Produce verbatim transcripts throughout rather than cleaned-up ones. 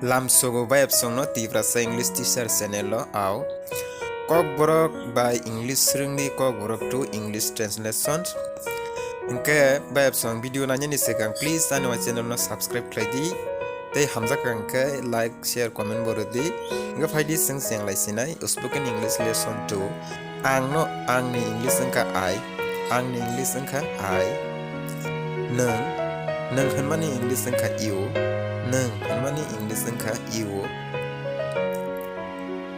Lamsogo bayapsongno Tiprasa English Teacher channel o ao. Kokborok bai English swrwngni Kokborok to English translation. Hwnkhe bayapsong video nainani swkang please ani o channel no subscribe khlai di. Tei hamjakha hwnkhe like, share, comment bo rwdi. Hwnkhe phaidi chwng chenglai sinai Spoken English Lesson two. Ang no, angni English wngkha I. Angni English wngkha I. Nwng, nwng hwnmani English wngkha you. Nwng hwnmani English wngkha you.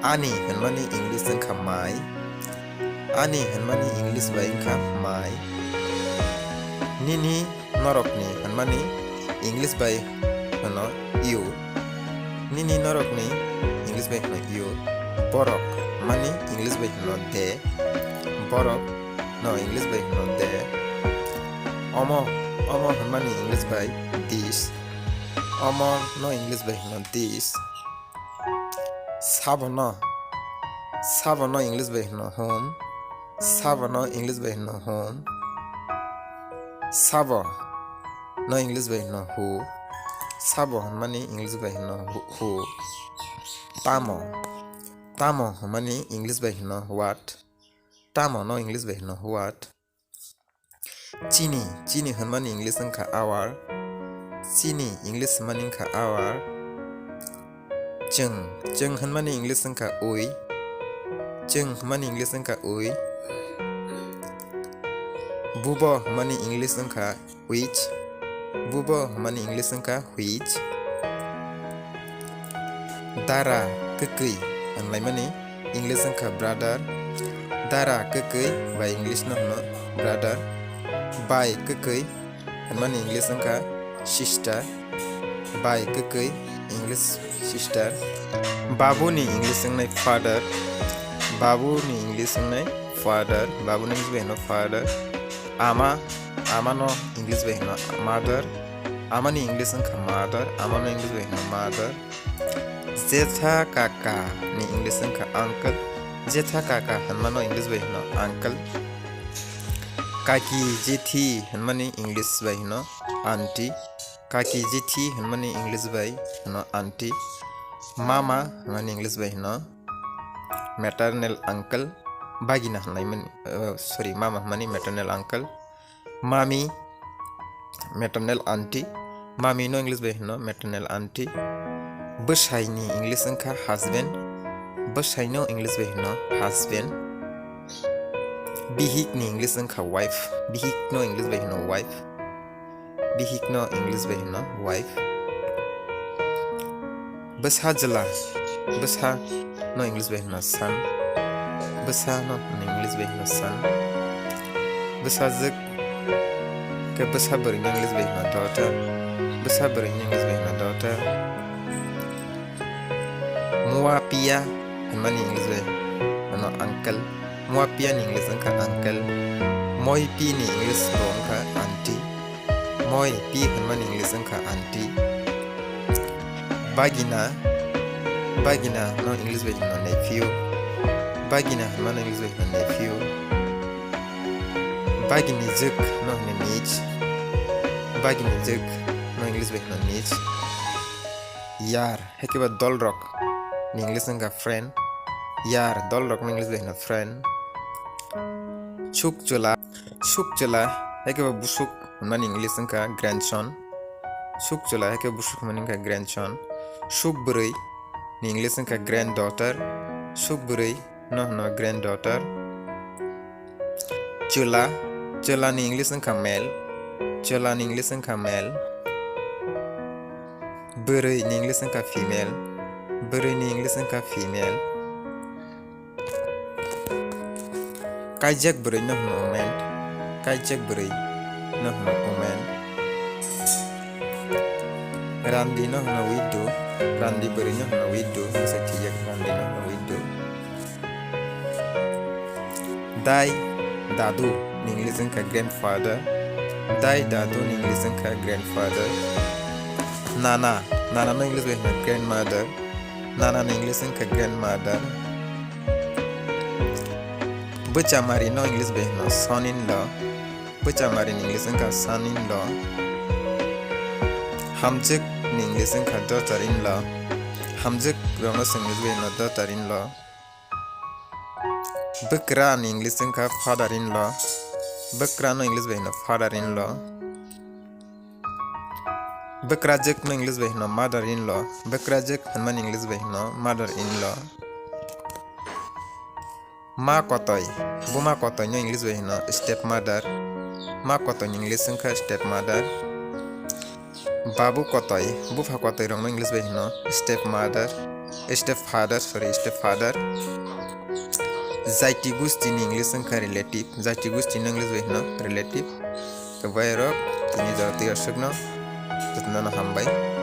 Ani hwnmani English wngkha my. Ani hwnmani English bai wngkha my. Nini norokni hwnmani English bai hwno you. Nini norokni English bai hwno you. Borok hwnmani English bai hwno they. Borok no English bai hwno they. Omo, omo hwnmani English bai this. Omo no English bai hwno this. Sabono, sabono English bai hwno whom. Sabono English bai hwno whom. Sabo no English bai hwno who. Sabo hwnmani English bai hwno who, who. Tamo, tamo hwnmani English bai hwno what. Tamo no English bai hwno what. Chini, chini hwnmani English wngkha our. Chini English hwnmani wngkha our. Chwng, chwng hwnmani English wngkha we. Chwng hwnmani English wngkha we. Bubo hwnmani English wngkha which. Bubo hwnmani English wngkha which. Dara kwkwi hwnlaimani English wngkha brother. Dara kwkwi bai English no hwno brother. Bai kwkwi hwnmani English wngkha sister. Bai kwkwi English sister. Babuni English wngnai father. Babuni English wngnai father. Babuni English bai hwno father. Ama, amano English bai hwno mother. Amani English wngkha mother. Amano English bai hwno mother. Jetha kaka ni English wngkha uncle. Jetha kaka hwnmano English bai hwno uncle. Kaki jethi hwnmani English bai hwno aunty. Kaki jethi hwnmani English bai hwno aunty. Mama hwnmani English bai hwno maternal uncle. Bagina hwnlaimani, uh, sorry, mama hwnmani maternal uncle. Mami, maternal aunty. Mami no English bai hwno maternal aunty. Bwsai ni English wngkha husband. Bwsai no English bai hwno husband. Bihik ni English wngkha wife. Bihik no English bai hwno wife. Bihik no English bai hwno wife. Bwsa jwla, bwsa no English bai hwno son. Bwsa no English bai hwno son. Bwsajwk khe bwsa bwrwi no English bai hwno daughter. Bwsa bwrwi no English bai hwno daughter. Muapiya hwnmani English bai hwno uncle. Muapiya ni English wngkha uncle. Moipi ni English bo wngkha aunty. Moi pi hwnmani English wngkha aunty. Bagina, bagina no English bai hwno nephew. Bagina hwnmano English bai hwno nephew. Bagini jwk no hwno niece. Bagini jwk no English bai hwno niece. Yar, haikhe ba dolrok ni English wngkha friend. Yar, dolrok no English bai hwno friend. Suk chwla, suk chwla, haikhe ba busuk hwnmani English wngkha grandson. Suk chwla haikhe busuk hwnmani wngkha grandson. Suk bwrwi ni English wngkha granddaughter. Suk bwrwi no hwno granddaughter. Chwla, chwla ni English wngkha male. Chwla ni English wngkha male. Bwrwi ni English wngkha female. Bwrwi ni English wngkha female. Kaijak bwrwi no hwno woman. Kaijak bwrwi no hwno woman. Randi no hwno widow. Randi bwrwi no hwno widow. Bwsai thwijak randi no hwno widow. Dai, dadu ni English wngkha grandfather. Dai, dadu ni English wngkha grandfather. Nana, nana no English bai hwno grandmother. Nana ni English wngkha grandmother. Bwchamari no English bai hwno son in law. Bwchamari ni English wngkha son in law. Hamjwk English wngkha daughter in law. Hamjwk rokno chwng English bai hino daughter in law. Bwkra ni English wngkha father in law. Bwkra no English bai hino father in law. Bwkrajwk no English bai hino mother in law. Bwkrajwk hwnmani English bai hino mother in law. Ma kotoi, buma kotoi no English bai hino step mother. Ma kotoi ni English wngkha step mother. Babu kotoi, bupha kotoi rok no English bai hino step mother, step father, sorry, step father. Jaiti gusti ni English wngkha relative, jaiti gusti no English bai hino relative. To bai rok, tini jora twi aswk no, jotono no hambai.